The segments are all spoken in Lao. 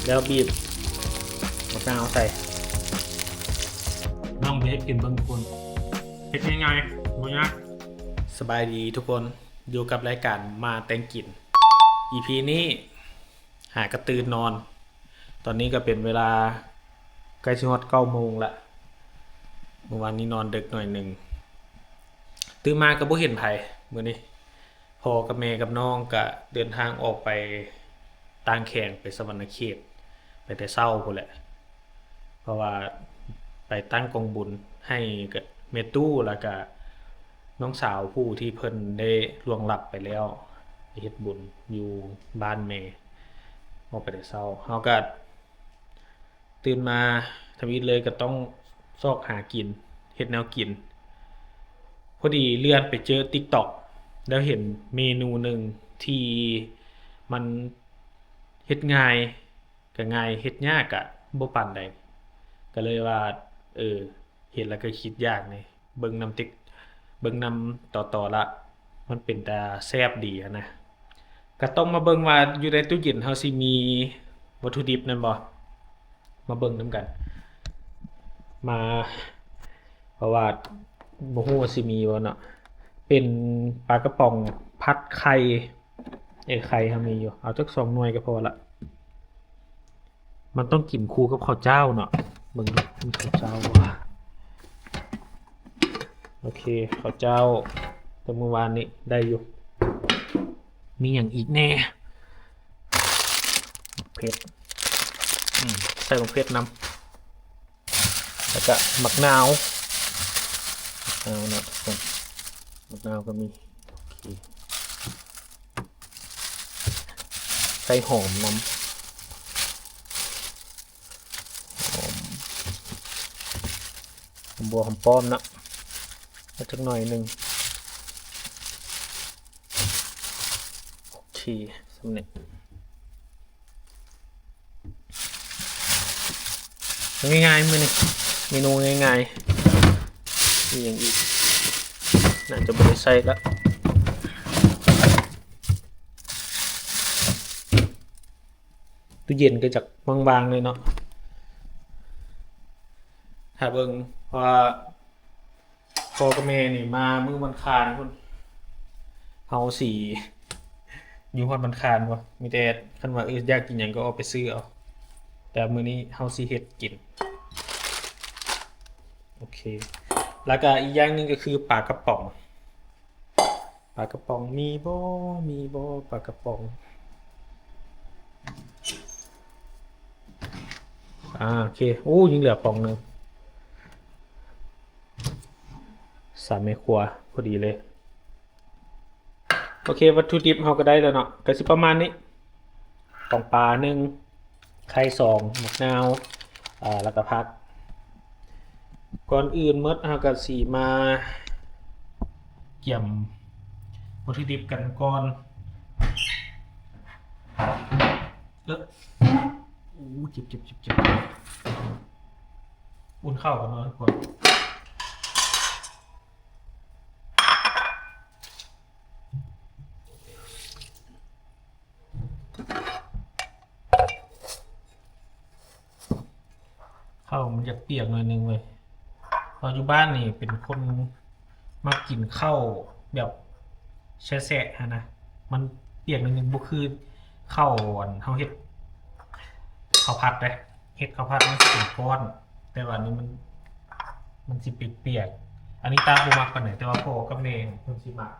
ແລ້ວບີບໝາກນາວໃສ່. ລອງໄປເຮັດກິນເບິ່ງທຸກຄົນ ເຮັດງ່າຍໆ ບໍ່ຍາກ. ສະບາຍດີທຸກຄົນ ຢູ່ກັບລາຍການມາແຕ່ງກິນ ອີພີນີ້ ຫາກະຕື່ນນອນ. ຕອນນີ້ກະເປັນເວລາໃກ້ຊິຮອດເກົ້າໂມງລະ. ມື້ວານນີ້ນອນເດິກໜ້ອຍໜຶ່ງ ຕື່ນມາກະບໍ່ເຫັນໃຜມື້ນີ້. ພໍ່ກັບແມ່ກັບນ້ອງກະເດີນທາງອອກໄປຕ່າງແຂວງ ໄປສະຫວັນນະເຂດ ໄປແຕ່ເຊົ້າພຸ້ນແຫຼະ ເພາະວ່າໄປຕັ້ງກອງບຸນໃຫ້ແມ່ຕູ້ ແລ້ວກະນ້ອງສາວຜູ້ທີ່ເພິ່ນໄດ້ລ່ວງລັບໄປແລ້ວ ໄປເຮັດບຸນຢູ່ບ້ານແມ່ ອອກໄປແຕ່ເຊົ້າ. ເຮົາກະຕື່ນມາທຳອິດເລີຍ ກະຕ້ອງຊອກຫາກິນ ເຮັດແນວກິນ. ພໍດີເລື່ອນໄປເຈີຕິກຕັອກ ແລ້ວເຫັນເມນູໜຶ່ງທີ່ມັນເຮັດງ່າຍ ກະງ່າຍ ເຮັດຍາກກະບໍ່ປານໃດ ກະເລີຍວ່າ ເອີ ເຫັນແລ້ວກະຄິດຢາກນີ້ ເບິ່ງນຳຕິກ ເບິ່ງນຳຕໍ່ໆລະ ມັນເປັນຕາແຊບດີຫັ້ນນະ. ກະຕ້ອງມາເບິ່ງວ່າຢູ່ໃນຕູ້ເຢັນເຮົາຊິມີວັດຖຸດິບນັ້ນບໍ່ ມາເບິ່ງນຳກັນ ມາ ເພາະວ່າບໍ່ຮູ້ວ່າຊິມີບໍ່ເນາະ. ເປັນປາກະປ໋ອງຜັດໄຂ່ ເອີ ໄຂ່ເຮົາມີຢູ່ ເອົາຈັກສອງໜ່ວຍກະພໍລະ. ມັນຕ້ອງກິນຄູ່ກັບເຂົ້າຈ້າວເນາະ ເບິ່ງດູມີເຂົ້າຈ້າວບໍ່. ໂອເຄ ເຂົ້າຈ້າວແຕ່ມື້ວານນີ້ໄດ້ຢູ່. ມີຫຍັງອີກແດ່? ໝາກເຜັດ ອືມ ໃສ່ໝາກເຜັດນຳ ແລ້ວກະໝາກນາວ ໝາກນາວເນາະທຸກຄົນ ໝາກນາວກະມີ. ໂອເຄ ໃສ່ຫອມນຳ ຫອມ ຫອມບົວຫອມປ້ອມເນາະ ເອົາຈັກໜ້ອຍໜຶ່ງ. ໂອເຄ ສ່ຳນີ້ ງ່າຍໆ ມື້ນີ້ເມນູງ່າຍໆ. ມີຫຍັງອີກ? ໜ້າຈະບໍ່ໄດ້ໃສ່ລະ. ຕູ້ເຢັນກະຈັກວ່າງໆ ແດ່ເນາະ ຖ້າເບິ່ງ ເພາະວ່າ ພໍ່ກັບແມ່ນີ້ມາມື້ວັນຄານພຸ້ນ ເຮົາຊິຢູ່ຮອດວັນຄານບໍ່ ມີແຕ່ຄັນວ່າ ເອີ ຢາກກິນຫຍັງກະອອກໄປຊື້ເອົາ ແຕ່ມື້ນີ້ເຮົາຊິເຮັດກິນ. ໂອເຄ ແລ້ວກະອີກຢ່າງໜຶ່ງກະຄືປາກະປ໋ອງ ປາກະປ໋ອງມີບໍ່ ມີບໍ່ ປາກະປ໋ອງ? ອາ ໂອເຄ ໂອ້ ຍັງເຫຼືອປ໋ອງໜຶ່ງ ສາມແມ່ຄົວ ພໍດີເລີຍ. ໂອເຄ ວັດຖຸດິບເຮົາກະໄດ້ແລ້ວເນາະ ກະຊິປະມານນີ້ ປ໋ອງປາໜຶ່ງ ໄຂ່ສອງ ໝາກນາວ ອາ ແລ້ວກະຜັກ. ກ່ອນອື່ນໝົດເຮົາກະຊິມາກຽມວັດຖຸດິບກັນກ່ອນ. ເອີ ໂອ້ ເຈັບໆໆໆ ອຸ່ນເຂົ້າກັນເນາະທຸກຄົນ. ເຂົ້າມັນຢາກປຽກໜ້ອຍໜຶ່ງເວີຍ ເພາະຢູ່ບ້ານນີ້ເປັນຄົນມັກກິນເຂົ້າແບບແຊະໆຫັ້ນນະ ມັນປຽກໜ້ອຍໜຶ່ງ ບໍ່ຄືເຂົ້າອັນເຮົາເຮັດເຂົ້າຜັດເດ້ ເຮັດເຂົ້າຜັດມັນຊິເປັນກ້ອນ ແຕ່ວ່າອັນນີ້ມັນ ມັນຊິປຽກໆ. ອັນນີ້ຕາບໍ່ມັກປານໃດ ແຕ່ວ່າພໍ່ກັບແມ່ເພິ່ນຊິມັກ. ໂ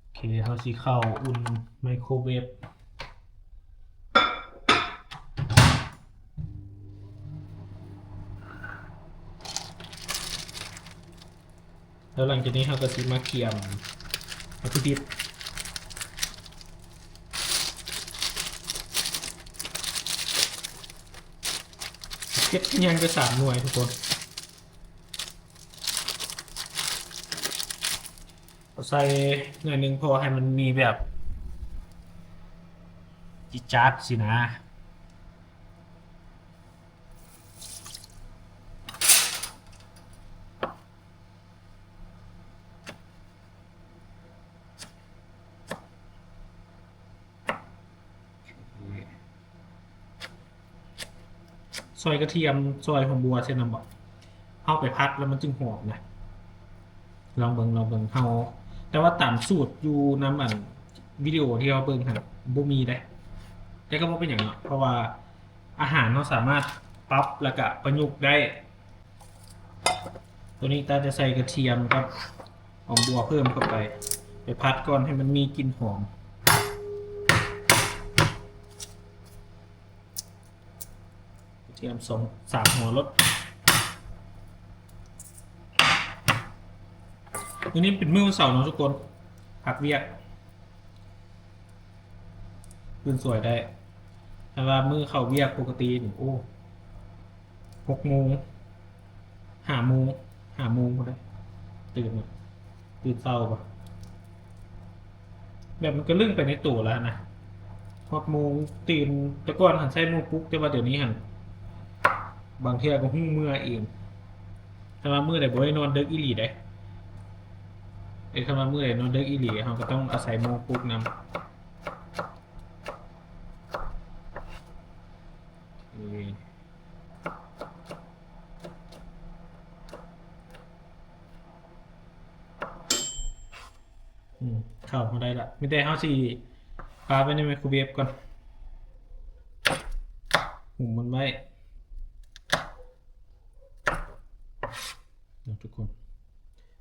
ອເຄ ເຮົາຊິເຂົ້າອຸ່ນໄມໂຄເວຟ ແລ້ວຫຼັງຈາກນີ້ເຮົາກະຊິມາກຽມວັດຖຸດິບ ເຮັດຫຍັງກະສາມໜ່ວຍທຸກຄົນ. ເອົາໃສ່ໜ້ອຍໜຶ່ງ ເພາະໃຫ້ມັນມີແບບຈິດຈາດຊີ້ນະ. ໂອເຄ ຊອຍກະທຽມ ຊອຍຫອມບົວໃສ່ນຳບໍ? ເຮົາໄປຜັດແລ້ວມັນຈຶ່ງຫອມນະ. ລອງເບິ່ງ ລອງເບິ່ງ ເຮົາ ແຕ່ວ່າຕາມສູດຢູ່ນຳອັນວິດີໂອທີ່ເຮົາເບິ່ງຫັ້ນບໍ່ມີເດ້. ແຕ່ກໍບໍ່ເປັນຫຍັງເນາະ ເພາະວ່າອາຫານເຮົາສາມາດປັບແລ້ວກະປະຍຸກໄດ້. ໂຕນີ້ຕາຈະໃສ່ກະທຽມກັບຫອມບົວເພີ່ມເຂົ້າໄປ ໄປຜັດກ່ອນໃຫ້ມັນມີກິ່ນຫອມ. ກະທຽມສອງສາມຫົວໂລດ. ມື້ນີ້ເປັນມື້ວັນເສົາເນາະທຸກຄົນ ພັກວຽກ ຕື່ນສວຍໄດ້. ຖ້າວ່າມື້ເຂົ້າວຽກປົກກະຕິນີ້ ໂອ້ ຫົກໂມງ ຫ້າໂມງ ຫ້າໂມງພຸ້ນເດ້ ຕື່ນ ຕື່ນເຊົ້າ ແບບມັນກະລຶ້ງໄປໃນໂຕແລ້ວນະ. ຮອດໂມງຕື່ນ ແຕ່ກ່ອນຫັ້ນໃຊ້ໂມງປຸກ ແຕ່ວ່າດຽວນີ້ຫັ້ນບາງເທື່ອກໍຮູ້ເມື່ອເອງ. ຄັນວ່າມື້ໃດບໍ່ໄດ້ນອນເດິກອີ່ຫຼີເດ້ ເອີ ຄັນວ່າມື້ໃດນອນເດິກອີ່ຫຼີ ເຮົາກໍຕ້ອງອາໄສໂມງປຸກນຳ. ອືມ ເຂົ້າເຮົາໄດ້ລະ ມີແຕ່ເຮົາຊິປາໄວ້ໃນໄມໂຄຣເວຟກ່ອນ ຫຸ້ມມັນໄວ້ເນາະທຸກຄົນ.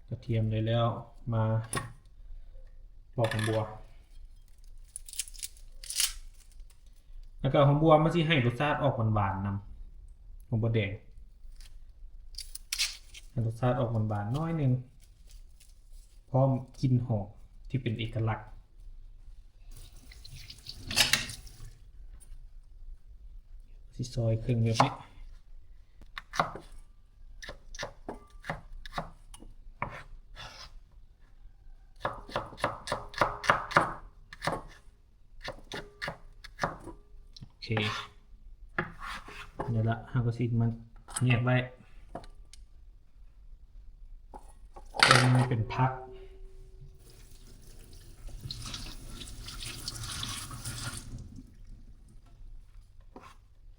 ກະທຽມໄດ້ແລ້ວ ມາປອກຫອມບົວ ແລ້ວກະຫອມບົວມັນຊິໃຫ້ລົດຊາດອອກຫວານໆນຳ ຫອມບົວແດງ ໃຫ້ລົດຊາດອອກຫວານໆໜ້ອຍໜຶ່ງ ພ້ອມກິ່ນຫອມທີ່ເປັນເອກະລັກ. ຊິຊອຍເຄິ່ງແບບນີ້. ໂອເຄ ນີ້ລະ ເຮົາກໍຊິມາແຍກໄວ້ ເປັນ ເປັນຜັກ.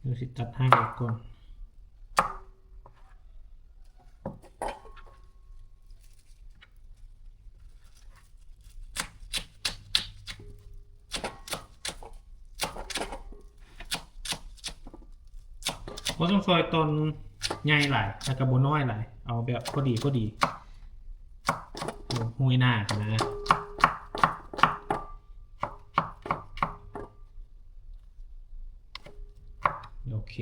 ດຽວຊິຕັດຫາກອອກກ່ອນ. ບໍ່ຕ້ອງຊອຍຕອນໃຫຍ່ຫຼາຍ ແລ້ວກໍບໍ່ນ້ອຍຫຼາຍ ເອົາແບບພໍດີໆ ໂຮຍໜ້າຫັ້ນນະ. ໂອເຄ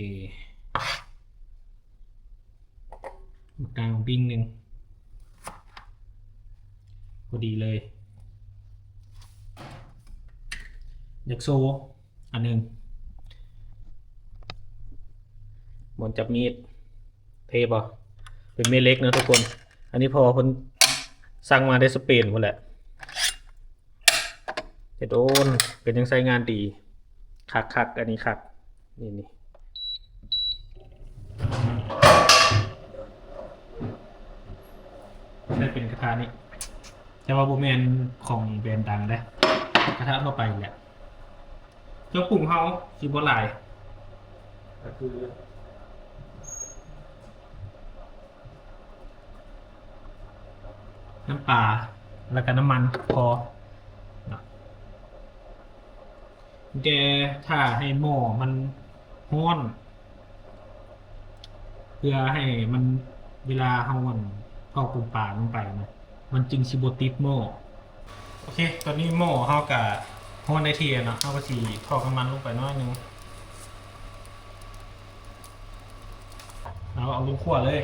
ໝາກນາວບິ້ງໜຶ່ງ ພໍດີເລີຍ. ຢາກໂຊອັນໜຶ່ງ ໝອນຈັບມີດ ເທ່ບໍ່? ເປັນແມ່ເຫຼັກເນາະທຸກຄົນ. ອັນນີ້ພໍ່ເພິ່ນສັ່ງມາແຕ່ສະເປນພຸ້ນແຫຼະ. ເຮັດໂອນ ກໍຍັງໃຊ້ງານດີ ຄັກໆ ອັນນີ້ຄັກ ນີ້ໆ ໃຊ້ເປັນກະທະນີ້ ແຕ່ວ່າບໍ່ແມ່ນຂອງແບຣນດັງເດ້ ກະທະທົ່ວໄປແຫຼະ. ເຄື່ອງປຸງເຮົາຊິບໍ່ຫຼາຍ ກໍຄື ນ້ຳປາ ແລ້ວກໍນ້ຳມັນພໍເນາະ. ແຕ່ຖ້າໃຫ້ໝໍ້ມັນຮ້ອນ ເພື່ອໃຫ້ມັນ ເວລາເຮົາ ອັນ ເຜົາປົງປາລົງໄປນະ ມັນຈຶ່ງຊິບໍ່ຕິດໝໍ້. ໂອເຄ ຕອນນີ້ໝໍ້ເຮົາກະຮ້ອນໄດ້ທີ່ແລ້ວເນາະ ເຮົາກະຊິຖອກນ້ຳມັນລົງໄປໜ້ອຍໜຶ່ງ ເອົາ ເອົາລົງຂົ້ວເລີຍ.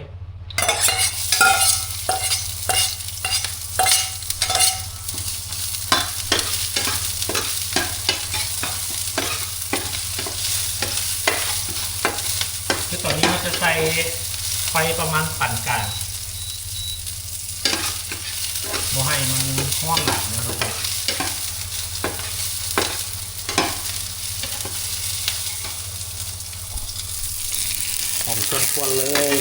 ຄືຕອນນີ້ເຮົາຈະໃສ່ໄຟປະມານປານກາງ ບໍ່ໃຫ້ມັນຮ້ອນຫຼາຍເນາະທຸກຄົນ. ຫອມຊວນຄວນເລີຍ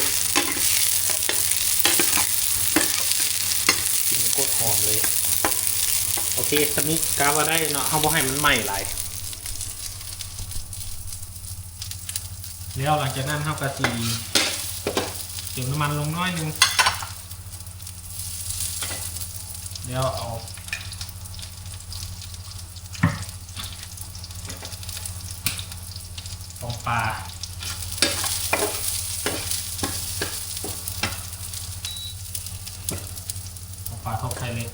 ກິ່ນໂຄດຫອມເລີຍ. ໂອເຄ ສ່ຳນີ້ກະວ່າໄດ້ເນາະ ເຮົາບໍ່ໃຫ້ມັນໄໝ້ຫຼາຍ. ແລ້ວຫຼັງຈາກນັ້ນເຮົາກໍຊິເຕີມນ້ຳມັນລົງໜ້ອຍໜຶ່ງ ແລ້ວເອົາ ປອງປາ ປອງປາເຂົ້າໄຂ່ເລີຍ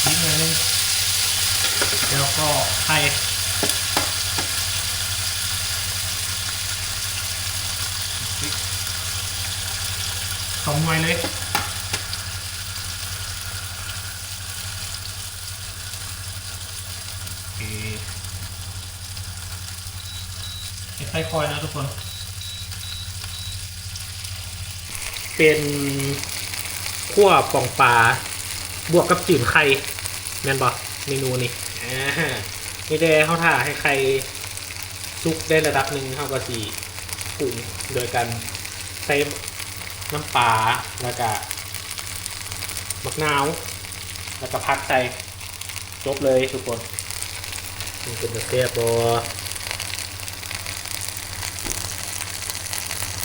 ນິດໜ້ອຍໜຶ່ງ ແລ້ວກໍໄຂ່ ສອງໜ່ວຍເລີຍ ໂອເຄ ເຮັດໄຟຄ່ອຍນະທຸກຄົນ ເປັນຂົ້ວປອງປາບວກກັບຈືນໄຂ່ ແມ່ນບໍ່ ເມນູນີ້? ອາ ມີແຕ່ເຮົາຖ້າໃຫ້ໄຂ່ສຸກໄດ້ລະດັບໜຶ່ງ ເຮົາກໍຊິປຸງໂດຍການໃສ່ນ້ຳປາ ແລ້ວກະໝາກນາວ ແລ້ວກະຜັກໃສ່ ຈົບເລີຍທຸກຄົນ ມັນເປັນຕາແຊບບໍ່?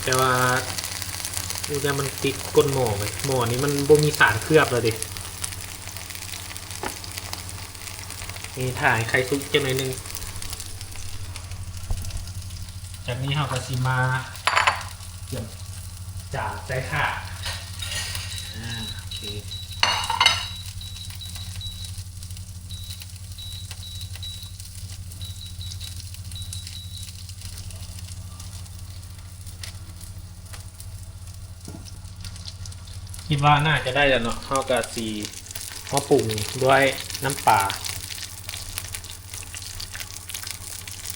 ແຕ່ວ່າຢູ່ແລ້ວມັນຕິດກົ້ນໝໍ້ເວີຍ ໝໍ້ນີ້ມັນບໍ່ມີສານເຄືອບແລ້ວເດ. ນີ້ຖ້າໃຫ້ໄຂ່ສຸກຈັກໜ້ອຍໜຶ່ງ ຈາກນີ້ເຮົາກໍຊິມາກຽມຈານໃສ່ຖາດ ອາ ໂອເຄ ຄິດວ່າໜ້າຈະໄດ້ແລ້ວເນາະ ເຮົາກະຊິມາປຸງດ້ວຍນ້ຳປາ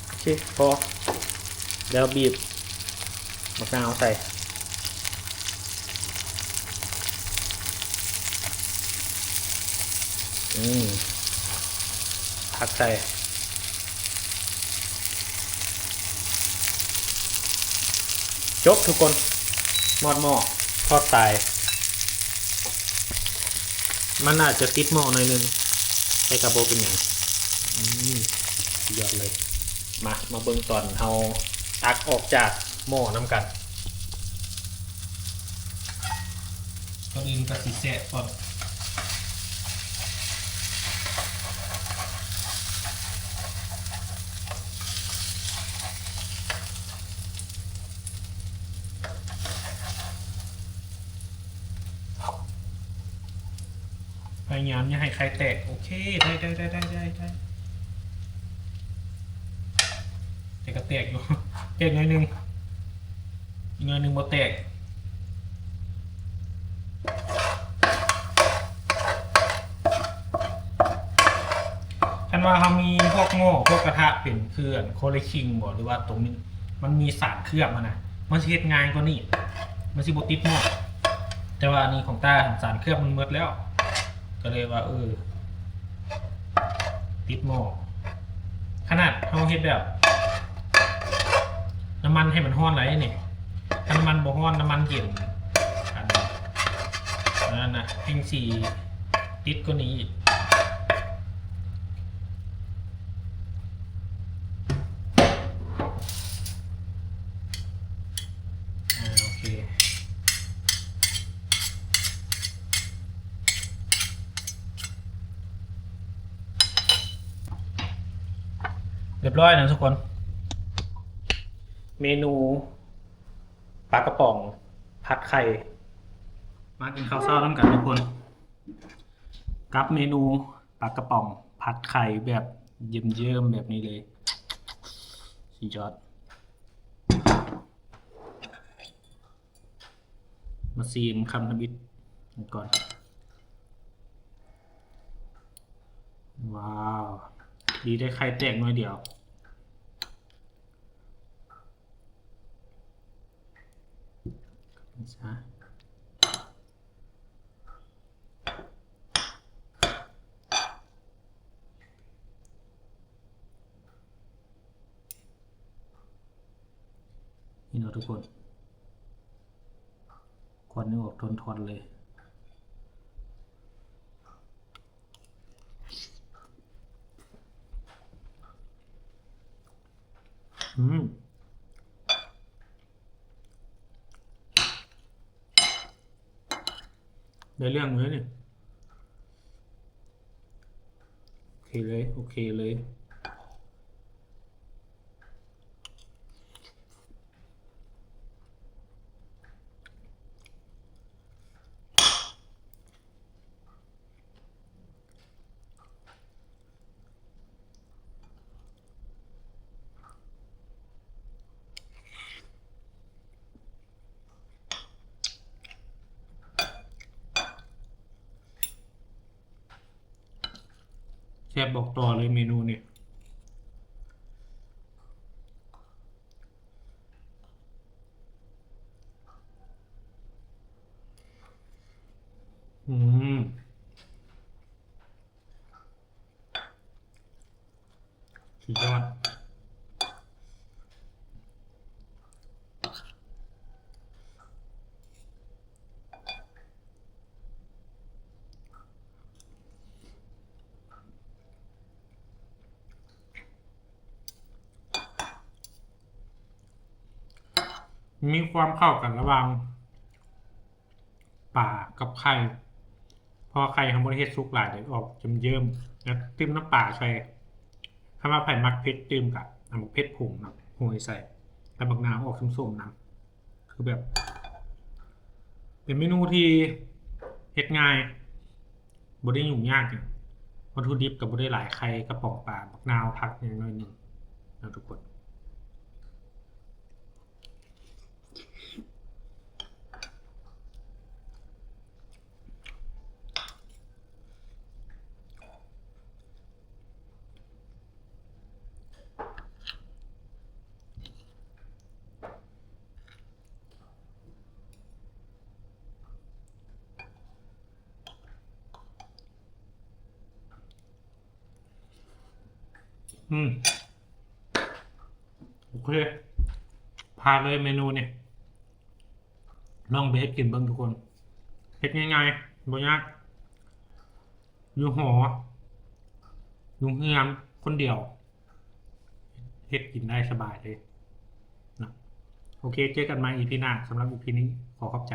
ໂອເຄ ພໍ ແລ້ວບີບໝາກນາວໃສ່ ອືມ ຜັກໃສ່ ຈົບທຸກຄົນ ມອດໝໍ້ ທອດຕາຍ ມັນອາດຈະຕິດໝໍ້ໜ້ອຍໜຶ່ງ ແຕ່ກໍບໍ່ເປັນຫຍັງ ອືມ ສຸດຍອດເລີຍ ມາ ມາເບິ່ງຕອນເຮົາຕັກອອກຈາກໝໍ້ນຳກັນ ກ່ອນອື່ນກໍຊິແຊະກ່ອນ ພະຍາຍາມຢ່າໃຫ້ໄຂ່ແຕກ ໂອເຄ ໄດ້ ໄດ້ ໄດ້ ແຕ່ກໍແຕກຢູ່ ແຕກໜ້ອຍໜຶ່ງ ອີກໜ້ອຍໜຶ່ງບໍ່ແຕກ ຄັນວ່າເຮົາມີພວກໝໍ້ ພວກກະທະເປັນ ຄືອັນ ໂຄເລຄິງບໍ ຫຼືວ່າຕົງນີ້ ມັນມີສານເຄື່ອບຫັ້ນນະ ມັນຊິເຮັດງ່າຍກວ່ານີ້ ມັນຊິບໍ່ຕິດໝໍ້ ແຕ່ວ່າອັນນີ້ຂອງຕ້າຫັ້ນ ສານເຄື່ອບມັນໝົດແລ້ວ ກໍເລີຍວ່າ ເອີ ຕິດໝໍ້ ຂະໜາດເຮົາເຮັດແບບ ນ້ຳມັນໃຫ້ມັນຮ້ອນໄດ້ນີ້ ຖ້ານ້ຳມັນບໍ່ຮ້ອນ ນ້ຳມັນເຢັນ ອັນ ອັນນັ້ນນະ ແຮ່ງຊິຕິດກວ່ານີ້ອີກ ອາ ໂອເຄ ຮຽບຮ້ອຍນະທຸກຄົນ ເມນູປາກະປ໋ອງຜັດໄຂ່ ມາກິນເຂົ້າເຊົ້ານຳກັນທຸກຄົນ ກັບເມນູປາກະປ໋ອງຜັດໄຂ່ແບບເຍິ້ມໆແບບນີ້ເລີຍ ສຸດຍອດ. ມາຊີມຄຳທຳອິດກ່ອນ ວ້າວ ດີໄດ້ໄຂ່ແຕກໜ້ອຍດຽວ ນີ້ຊະ. ນີ້ເນາະທຸກຄົນ ຄວັນນີ້ອອກທອນໆເລີຍ. ອືມ ໄດ້ເລື່ອງເລີຍນີ້. ໂອເຄເລີຍ ໂອເຄເລີຍ. ແຊບບອກຕໍ່ເລີຍເມນູນີ້. ອືມ ສຸດຍອດ. ມີຄວາມເຂົ້າກັນລະຫວ່າງປາກັບໄຂ່ ເພາະວ່າໄຂ່ເຮົາບໍ່ໄດ້ເຮັດສຸກຫຼາຍ ເລີຍອອກເຍິ້ມໆ ແລ້ວຕື່ມນ້ຳປາໃສ່. ຄັນວ່າໃຜມັກເຜັດຕື່ມກະເອົາໝາກເຜັດຜົງເນາະ ໂຮຍໃສ່ ແລ້ວບັກນາວອອກສົ້ມໆນຳ. ຄືແບບເປັນເມນູທີ່ເຮັດງ່າຍ ບໍ່ໄດ້ຫຍຸ້ງຍາກຫຍັງ. ວັດຖຸດິບກໍບໍ່ໄດ້ຫຼາຍ ໄຂ່ ກະປ໋ອງປາ ບັກນາວ ຜັກຫຍັງໜ້ອຍໜຶ່ງເນາະທຸກຄົນ. ອືມ ໂອເຄ ຜ່ານເລີຍເມນູນີ້. ລອງໄປເຮັດກິນເບິ່ງທຸກຄົນ ເຮັດງ່າຍໆ ບໍ່ຍາກ ຢູ່ຫໍ ຢູ່ເຮືອນຄົນດຽວ ເຮັດກິນໄດ້ສະບາຍເລີຍເນາະ. ໂອເຄ ເຈີກັນໃໝ່ອີພີໜ້າ. ສຳລັບອີພີນີ້ຂໍຂອບໃຈ.